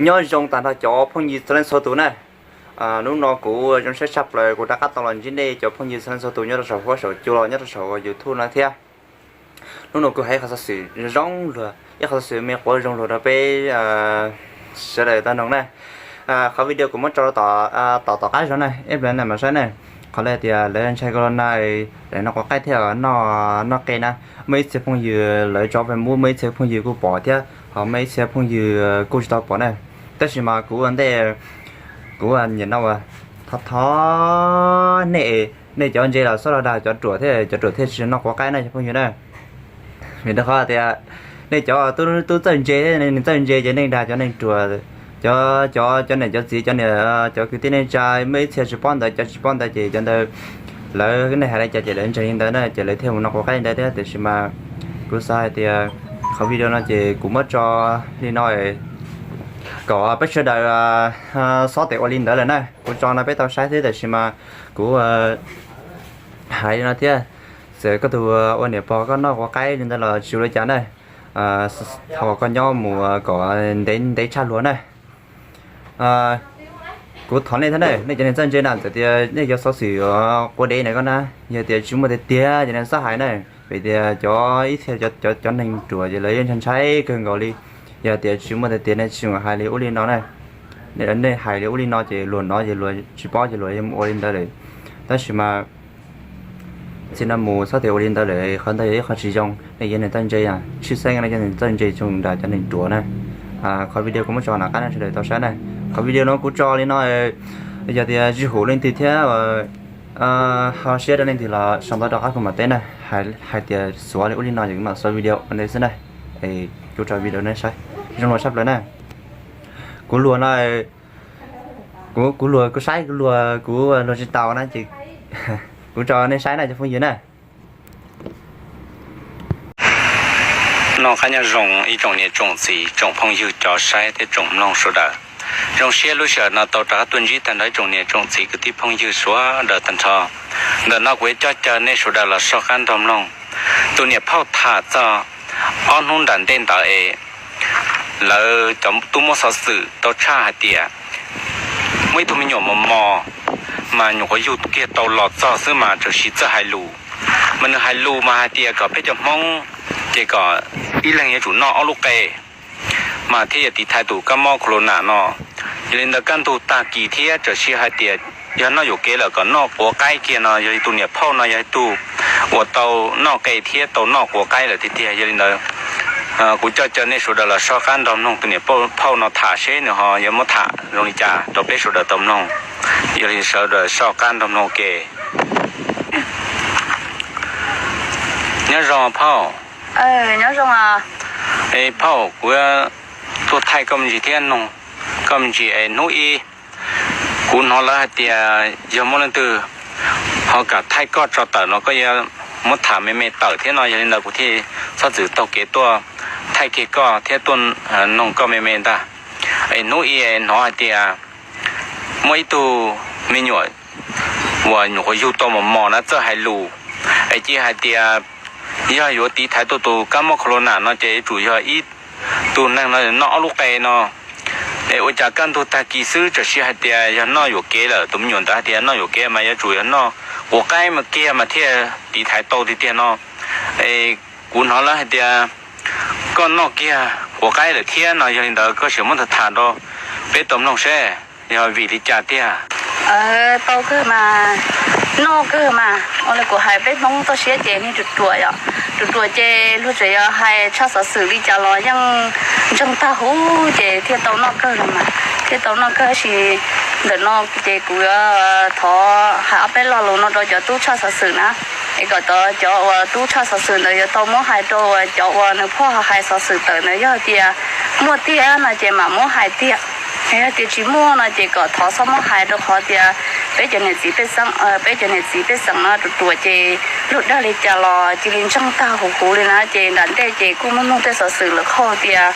Nyob zoo tag nrho cov phooj ywg txhua leej txhua tus na. Hnub no kuv zoo siab tshaj plaws kuv rov qab tau los ntsib nej cov phooj ywg txhua leej txhua tus nyob rau saum huab saum cua los nyob rau saum YouTube no thiab. Hnub no kuv hais ib qho xov xwm zoo luag, ib qho xov xwm me quav zoo luag rau peb sawv daws tau noog na. Qhov video kuv muab tso tom tom qab zog na, ib pliag na mam saib na. Qhov lawv tias lawv ntshai corona, lawv noj quav qaib thiab noj noj qe na. Muaj ib txhia phooj ywg lawv tso Facebook, muaj ib txhia phooj ywg kuj pom thiab ho muaj ib txhia phooj ywg kuj tsis tau pom na. Tab sis mas kuv ua ntej, kuv ua nyiam no ua, thov thov nej, nej cov ntse los xob los dag cov ruam thiab, cov ruam thiaj tsis noj quav qaib na cov phooj ywg na. Vim rau qhov tias nej cov tub txawj ntse, nej txawj ntse ces nej dag cov neeg ruam, cov cov cov niam cov txiv, cov niam cov kwv tij neej tsa, muaj ib txhia tsis paub ntawv, cov tsis paub ntawv ces cov ntawd lawv, nej hais li cas ces lawv ntseeg li ntawd na, ces lawv thiaj mus noj quav qaib li ntawd thiab. Tiam sis mas kuv xav hais tias qhov video no ces kuv muab tso li no kom peb sawv daws xob tes ua li ntawd lawm na. Kuv tso no peb tau saib thiab, tiam sis mas kuv hais li no thiab, txawm koj tus ua niam pog koj noj quav qaib li ntawd los tsis ua li cas na. Thov koj nyob mus kom ntev ntev tshaj luag na. Kuv thov nej thiab na, nej cov neeg txawj ntse na, txawm tias nej cov xov xwm quav dev na koj na, yog tias tsis muaj tiag tiag ces nej txhob hais na. Vim tias cov ib txhia cov neeg ruam ces lawv yeej ntshai ntshai kawg nkaus li. Yog tias tsis muaj tiag tiag nej tsis mus hais li ub li no na. Nej hais li ub li no ces luag hnov ces luag tsis paub ces luag yeej mus ua li ntawd lawm. Tab sis mas txij no mus xob tes ua li ntawd lawm, qhov ntawd yog ib qho tsis zoo. Nej cov neeg txawj ntse, tshwj xeeb nej cov neeg txawj ntse tsoom nram cov neeg ruam na. Qhov video kuv muab tso no qab nej sawv daws tau saib na. Qhov video no kuv tso li no, yog tias tsis hum leej twg thiab ho siab rau leej twg los sau ntawv rov qab kuv mam teb na. Hais tias xuav li ub li no ces kuv mam xuav video ua ntej xwb na. Kuv tso video nej saib, zoo luag tshaj plaws na. Kuv luag no, kuv kuv luag kuv saib kuv luag kuv luag tsis tau na ces kuv tso nej saib na cov phooj ywg na. Noj qab nyob zoo ib tsoom niam tsoom txiv tsoom phooj ywg cov saib thiab tsoom mloog sawv daws. Zoo siab lub sij hawm no tau rov qab tuaj ntsib tag nrho ib tsoom niam tsoom txiv kwv tij phooj ywg sawv daws tag nrho. Ntawm no kuv yuav coj caw nej sawv daws los soj qab nrog mloog tus niam phauj tham txog ob hnub nram ntej ntawd es lawv cov tub muab xov xwm tau tshaj hais tias muaj ib tug me nyuam mos mos mas nyuam qhuav yug kiag tau los txog xwb mas txawm siv txawj hais lus, mas nws hais lus mas hais tias kom peb cov Hmoob ces kom ib leeg yuav tsum noj ob lub qe mas thiaj yuav tiv thaiv tus kab mob corona no. Yog li ntawd kaj ntug tag kis thiab txawm siv hais tias yog noj yuam kev lawm kom noj quav qaib kiag no. Yog li tus niam phauj no yog ib tug uas tau noj qe thiab tau noj quav qaib lawm tiag tiag. Yog li ntawd kuv coj caw nej sawv daws los soj qab nrog mloog tus niam phauj no tham seb nws ho yuav muab tham zoo li cas rau peb sawv daws tau mloog. Yog li sawv daws soj qab nrog mloog ke. Nyob zoo phauj. Nyob zoo. Phauj, kuv tuaj thaij koj me ntsis thiab noog koj me ntsis es hnub ib kuv hnov lawv hais tias yog muaj leej twg ho kam thaij koj tso tawm no koj yuav muab tham me me tawm thiab no. Yog li ntawd kuv thiaj txhob txwm taug kev tuaj thaij kiag koj thiab tuaj noog koj me me ntag. Es hnub ib hnov hais tias muaj ib tug me nyuam uas nyuam qhuav yug tau mos mos na txawj hais lus, es cia hais tias yog yuav tiv thaiv tuaj tus kab mob corona no ces yuav tsum yog ib tug neeg no noj ob lub qe no. Es ua cas kaj ntug tag kis xwb txawm siv hais tias yog noj yuam kev lawm, tus me nyuam ntawd hais tias noj yuam kev mas yuav tsum yog noj quav qaib mas kiag mas thiaj tiv thaiv tau tiag tiag no. Es kuv hnov lawv hais tias koj noj kiag quav qaib lawm thiab no, yog li ntawd koj sim muab tham tham rau peb tau mloog seb yog vim li cas tiag. Tau kawg mas, noj kawg mas, ua li kuv hais peb Hmoob toj siab ces niag ruam ruam yom, ruam ruam ces luag tseem yuav hais tshaj xov xwm li cas los yeej ntseeg tag huv ces thiaj tau noj kawg los mas, thiaj tau noj kawg. Tab sis ntawm no ces kuv yuav thov hais ob peb lo lus no rau cov tub tshaj xov xwm na, es kom cov uas tub tshaj xov xwm ntawd yuav tau muab hais rau uas cov uas nws phauj hais xov xwm tawm ntawd, yog tias muaj tiag no ces mam muab hais tiag. Yog tias tsis muaj no ces kom thov txhob muab hais, rau qhov tias peb cov niam txiv pej xeem, peb cov niam txiv pej xeem no ruam ruam ces luag dag li cas los cia li ntseeg tag huv huv li na. Ces nram ntej ces kuj muaj mloog tej xov xwm lawv qhia tias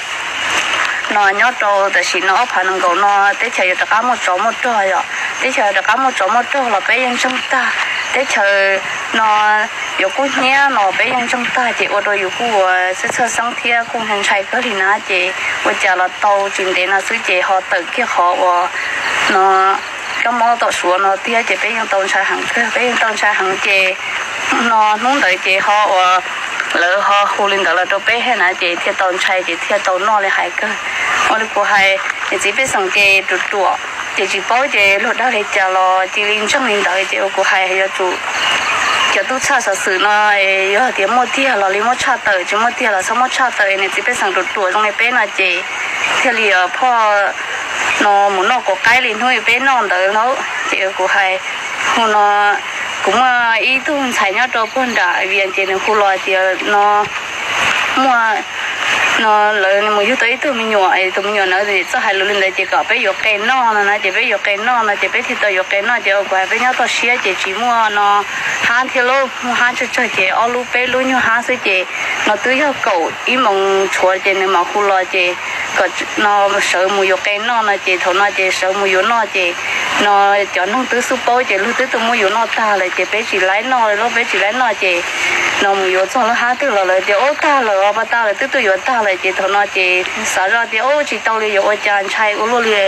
no nyob rau tam sim no ob phav nees nkaum no teb chaws yuav rov qab muaj tsov muaj rog yom, teb chaws rov qab muaj tsov muaj rog los peb yeej ntseeg tag. Teb chaws no yuav kub hnyiab no peb yeej ntseeg tag ces ua rau yus kuj ua txhawj txhawj xeeb thiab kuj ntshai kawg li na ces ua cas los tau tsis ntev no xwb ces ho tawm kiag qhov uas no kab mob tom Suav no thiab ces peb yeej tau ntshai heev kawg, peb yeej tau ntshai heev ces no hnub ntawd ces ho uas lawv ho hu li ntawd los rau peb thiab na ces thiaj tau ntshai ces thiaj tau noj li hais kawg. Ua li kuv hais, niam txiv pej xeem ces ruam ruam ces tsis paub ces luag dag li cas los cia li ntseeg li ntawd ces ua kuv hais yuav tsum cov tub tshaj xov xwm no yog tias muaj tiag los li muab tshaj tawm, tsis muaj tiag los txhob muab tshaj tawm, niam txiv pej xeem ruam ruam zoo li peb no ces thiaj li phoj no mus noj quav qaib li hnub peb noj ntawd lauj. Ces kuv hais hu no, kuv muaj ib tug ntxhais nyob rau puag nram Vias ces nws hu los tias no muaj no lawv mus yug tau ib tug me nyuam, tus me nyuam ntawd txawj hais lus li ntawd ces kom peb yuav qe noj no na, ces peb yuav qe noj no ces peb thiaj tau yuav qe noj ces ua kuv hais peb nyob toj siab ces tsis muaj no hab thiab lauj, muaj hab tsawg tsawg ces ob lub peb lub nyuag hab xwb ces no twb yog kaum ib moos tshuav ces nws mam hu los ces kom no sawv mus yuav qe noj no ces thaum no ces sawv mus yuav noj ces no cov neeg twb xub paub ces luag twb tuaj muab yuav noj tag lawm ces peb tsis laib noj li lauj, peb tsis laib noj ces no mus yuav txog lub hab twg los lawv tias ub tag lawm os, pas tag lawm, twb tuaj yuav tag lawm ces thaum no ces xav zoj tias ub tsis tau li yuav ua cas, ntshai ua luaj li,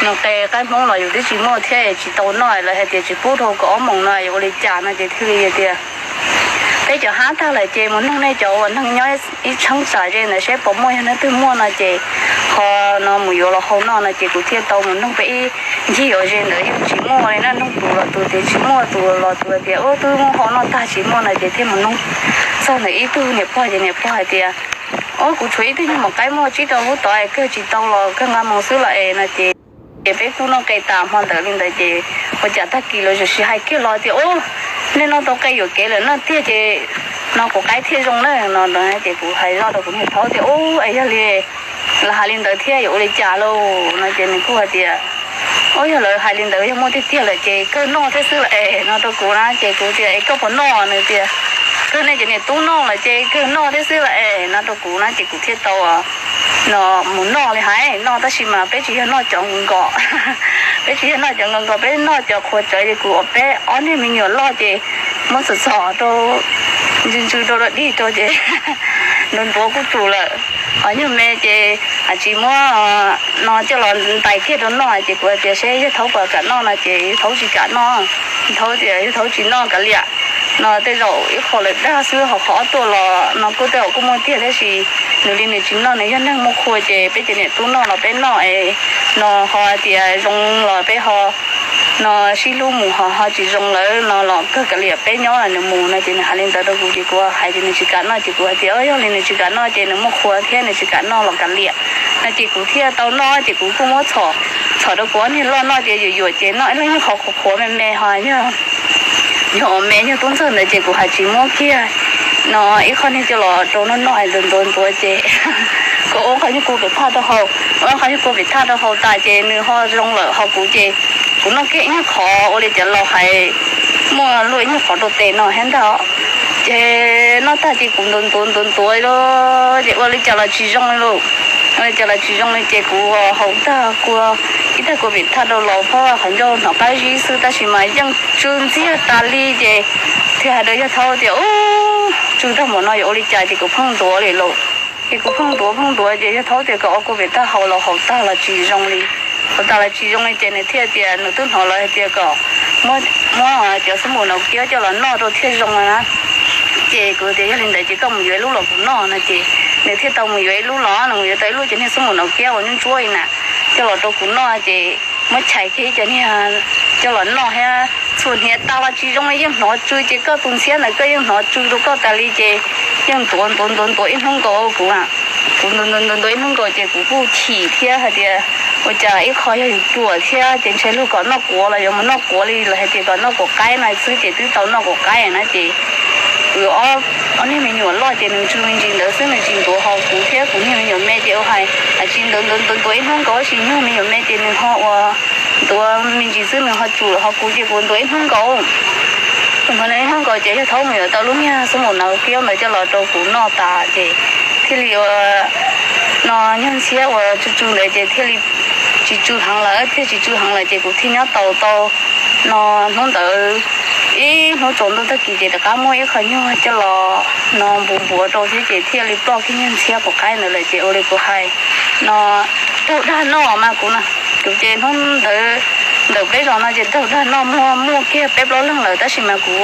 no qe qaib Hmoob los yus twb tsis muaj thiab tsis tau noj, lawv hais tias tsis pub dhau kaum ob moos no yuav ua li cas no ces thiaj li tias peb cov hab tag lawm ces mus noog nej cov uas neeg nyob ib cheeb tsam ze ntawd seb puas muaj, yog leej twg muaj no ces ho no mus yuav los hau noj no ces kuv thiaj tau mus noog peb ib ncig uas ze ntawd yeej tsis muaj li na, noog tus los tus tias tsis muaj, tus los tus tias ub twb muab hau noj tag tsis muaj no ces thiaj mus noog txog ntawm ib tug niam pog ces niam pog hais tias ub kuv tshuav ib tug nyuag maum qaib muaj tsib rau lub tod es kawg tsis tau los kawg nqa mus xwb los es no ces ces peb kuj noj qe tas hmo ntawd li ntawd ces ua cas tag kis lawv tam sim hais kiag los tias ub nej noj tau qe yuam kev lawm no tiag ces no quav qaib thiaj zoo na no ces kuv hais zoj rau kuv niag thaub tias ub es yog li lawv hais li ntawd thiab yuav ua li cas lauj no ces nws kuj hais tias ub yog lawv hais li ntawd yog muaj tiag tiag lawm ces kawg noj thiab xwb los es no rau kuv na ces kuv tias es koj puas noj, nws tias kawg nej cov niam tub noj lawm ces kawg noj thiab xwb los es no rau kuv na ces kuv thiaj tau no mus noj li hais noj tab sis mas peb tsis yog noj cov nkaus, peb tsis yog noj cov nkaus, peb noj cov qhuav tsawv ces kuv ua peb ob niag me nyuam loj ces muab txom txom rau ntsw ntsw rau dog dig rau ces ntuav ntuav kuj tus lawm. Ho nyuag me ces tsis muab no coj los ntais kiag rau noj ces kuv hais tias seb yawg thaub puas kam noj no ces yawg thaub tsis kam noj, thaub tias yawg thaub tsis noj kav liam no tej zaum ib qho lawm dag xwb ho qhov ob tuaj los no kuj tej zaum kuj muaj tiag tab sis nws li nws tsis noj, nws yog neeg muaj qhua ces peb cov niam tub noj los peb noj es no ho tias zoo los peb ho no sib hlub mus ho ho tsis zoo lawm no los kawg kav liam peb nyob nws mus no ces nws hais li ntawd rau kuv ces kuv hais tias nws tsis kam noj ces kuv hais tias yog li nws tsis kam noj ces nws muaj qhua thiab nws tsis kam noj los kav liam no ces kuv thiaj tau noj ces kuv kuj muab txhom, txhom rau kuv ob niag loj noj ces yuam yuam ces noj ib leeg nyuag qhov qhuav qhuav me me ho yog nyuag me nyuag tub ntxawg ntawd ces kuv hais tsis muab kiag no ib qho niag coj los rau noj noj ntuav ntuav ntuav ces kuv ua qhov nyuag kua pem thaj rau hauv, ua qhov nyuag kua pem thaj rau hauv tas ces nws ho zoo lawm ho kuv ces kuv noj kiag ib nyuag qhov ua li cov laus hais muaj luaj ib nyuag qhov rau tes no thiab ntag. Ces noj tag ces kuv ntuav ntuav ntuav ntuav li ces ua li cas los tsis zoo li lauj, ua li cas los tsis zoo li ces kuv haus tag kua, ib tag kua pem thaj rau laus phab qhov ncauj hnov qab zib xwb tab sis mas yeej tsw ntxiag tas li ces thiaj hais rau yawg thaub tias ub tsw tag npaum no yuav ua li cas ces kuv pheej ntuav li lauj. Ces kuv pheej ntuav pheej ntuav ces yawg thaub tias kom ua kua pem thaj haus los haus tag los tsis zoo li, haus tag los tsis zoo li ces nws thiaj tias nws twb hnov lawv hais tias kom muab cov xab npum naus kiab coj los noj rau thiaj zoo na. Ces kuv tias yog li ntawd ces koj mus yuav ib lub los kuv noj no ces nws thiaj tau mus yuav ib lub los, nws mus yuav tau ib lub cov niag xab npum naus kiab uas ntsuab ntsuab li na coj los rau kuv noj ces muab chais kiag ib cov niag coj los noj thiab txhua hniav tas los tsis zoo li, yeej hnov tsw ces koj tus ntxhiab ntawd koj yeej hnov tsw rau koj tas li ces yeej ntuav ntuav ntuav ntuav ib hnub nkaus kuv, kuv ntuav ntuav ntuav ntuav ib hnub nkaus ces kuv kuj chim thiab hais tias ua cas ib qho yog yus ruam thiab ces ntshe luag kom noj quav los yuav mus noj quav li, lawv hais tias kom noj quav qaib no xwb ces twb tau noj quav qaib na ces kuv ob niag me nyuam loj ces nws tsw me ntsis ntawd xwb nws tsis ntuav ho kuv thiab kuv niag me nyuam me ces ua hais tsis ntuav ntuav ntuav ntuav ib hnub nkaus tab sis nyuag me nyuam me ces nws ho ua ntuav me ntsis xwb nws ho tsum lawm ho kuv ces kuv ntuav ib hnub nkaus. Kuv ntuav ib hnub nkaus ces yawg thaub mus yuav tau lub niag xab npum naus kiab ntawd coj los rau kuv noj tas ces thiaj li ua no nyuag ntxhiab uas tsw tsw ntawd ces thiaj li tsis tsw heev lawm, thiaj tsis tsw heev lawm ces kuv thiaj nyob tau tau no hnub ntawd Ib hnub tsaus ntuj tag kis ces rov qab muab ib qho nyuag coj los no npuav npuav rau thiab ces thiaj li ploj kiag niag ntxhiab quav qaib ntawd lawm ces ua li kuv hais no, raug dag noj mas kuv na. Kuv ces hnub ntawd ntawm peb zos no ces raug dag noj muaj muaj kiag peb plaub leeg lawm tab sis mas kuv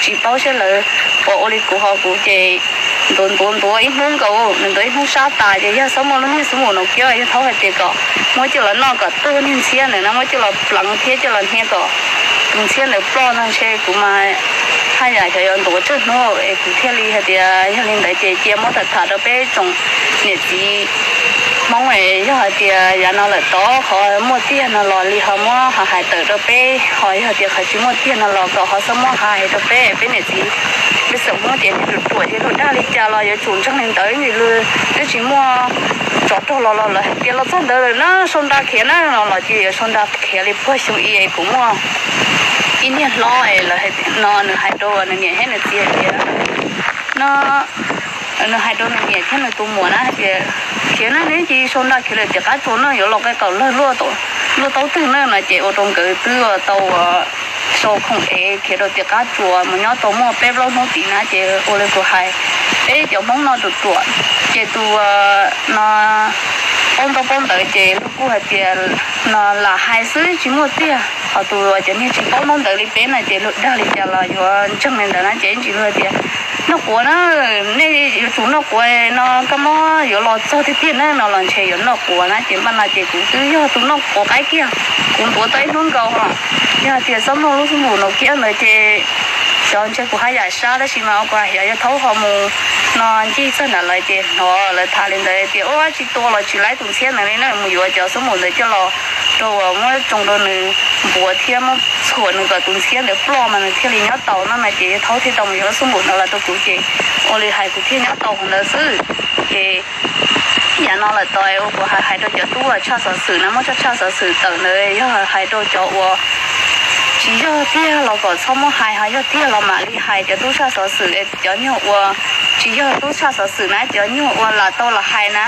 tsis paub seb lawv puas ua li kuv ho kuv ces ntuav ntuav ntuav ib hnub nkaus, nws ntuav ib hnub sab tas ces yog txhob muaj lub niag xub npum no kiag yog thaub hais tias kom muab coj los noj kom tuag niag ntxhiab ntawd na, muab coj los pleev thiab coj los hnia kom tus ntxhiab ntawd ploj no ntshe kuv mas haj yam xyov yuav ntuav tsawg hnub es kuv thiaj li hais tias yog li ntawd ces cia muab tham tham rau peb tsoom niam txiv Hmoob es yog hais tias yav no lawm tod qhov muaj tiag no los li ho muab ho hais tawm rau peb, ho yog tias qhov tsis muaj tiag no los kom ho txhob muab hais rau peb, peb niam txiv peb xeem Hmoob ces niag ruam ruam ces luag dag li cas los yuav tsum ntseeg li ntawd, twb tsis muaj tsov rog los los lawv hais tias los txog ntawd lawm na sau nra khiav na no los cia yuav sau nra khiav li puag xyoo i es kuv muaj ib niag hlob es lawv no nws hais rau nws niam thiab nws txiv hais tias no nws hais rau nws niam thiab nws tus muam na hais tias khiav na, neb cia li sau nra khiav lawm tias qab tsuas no yuav los qe qaum lawg luaj taub twg na no ces ua rau nkawd twb tau sau khoom ev khiav rau tias qab tsuas mus nyob tau muaj peb plaub hnub tid na ces ua li kuv hais, peb cov Hmoob no ruam ruam ces tus no paub ntaub paub ntawv ces luag kuj hais tias no lam hais xwb tsis muaj tiag, ho tus cov niag tsis paub ntaub ntawv li peb no ces luag dag li cas los yuav ntseeg li ntawd na ces ib ntsis luag tias noj quav na, nej yuav tsum noj quav no koj mob yuav los txog tiag tiag na no los ntshe yuav noj quav na ces npaj no ces kuv twb yog tus noj quav qaib kiag, kuv ntuav tau ib hnub nkaus os. Yog hais tias txhob muaj lub xub npum no kiag ntawd ces xyov ntshe kuv haj yam sab tab sis mas kuv hais xyov yog thaub ho mus no ncig txog nram lawv ces hnov lawv tham li ntawd tias ua tsis tua los tsis laib tus ntxhiab ntawd li na, mus yuav cov xub npum ntawd coj los rau uas muab tsoo rau nws npuav thiab muab txhuam nws kom tus ntxhiab ntawd ploj mas nws thiaj li nyob tau no na ces yog thaub thiaj tau mus yuav lub xub npum ntawd los rau kuv ces ua li hais kuv thiaj nyob tau hauv ntawd xwb. Ces yav no lawm tod ua kuv hais hais rau cov tub tshaj xov xwm na, muab tshaj tshaj xov xwm tawm ntawd yog hais rau cov uas tsis yog tiag los kom txhob muab hais, ho yog tiag los mam li hais. Cov tub tshaj xov xwm, cov nyuag uas tsis yog tub tshaj xov xwm na, cov nyuag uas lam tau los hais na,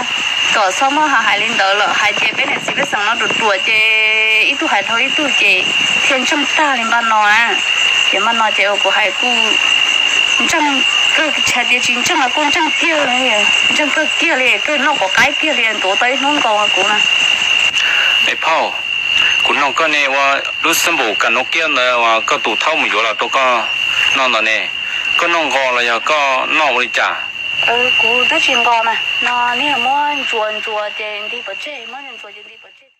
kom txhob muab hais hais li ntawd lawm. Hais ces peb niam txiv pej xeem no ruam ruam ces ib tug hais dhau ib tug ces thiaj ntseeg tag li npaj no na. Ces npaj no ces ua kuv hais kuj ntseeg kawg, tsis hais tias tsis ntseeg los kuj ntseeg kiag li, ntseeg kawg kiag li, kawg noj quav qaib kiag li, ntuav tau ib hnub nkaus kuv na. Es phauj, kuv nug koj ne, ua lub xab npum kam nub kiab ntawd uas koj tus thaub mus yuav los rau koj noj ntawd ne, koj noj nqos los yog koj noj ua li cas? Kuv twb tsis nqos mas no, niag muab ntsuas ntsuas ces nti pov tseg, muab ntsuas ces nti pov tseg.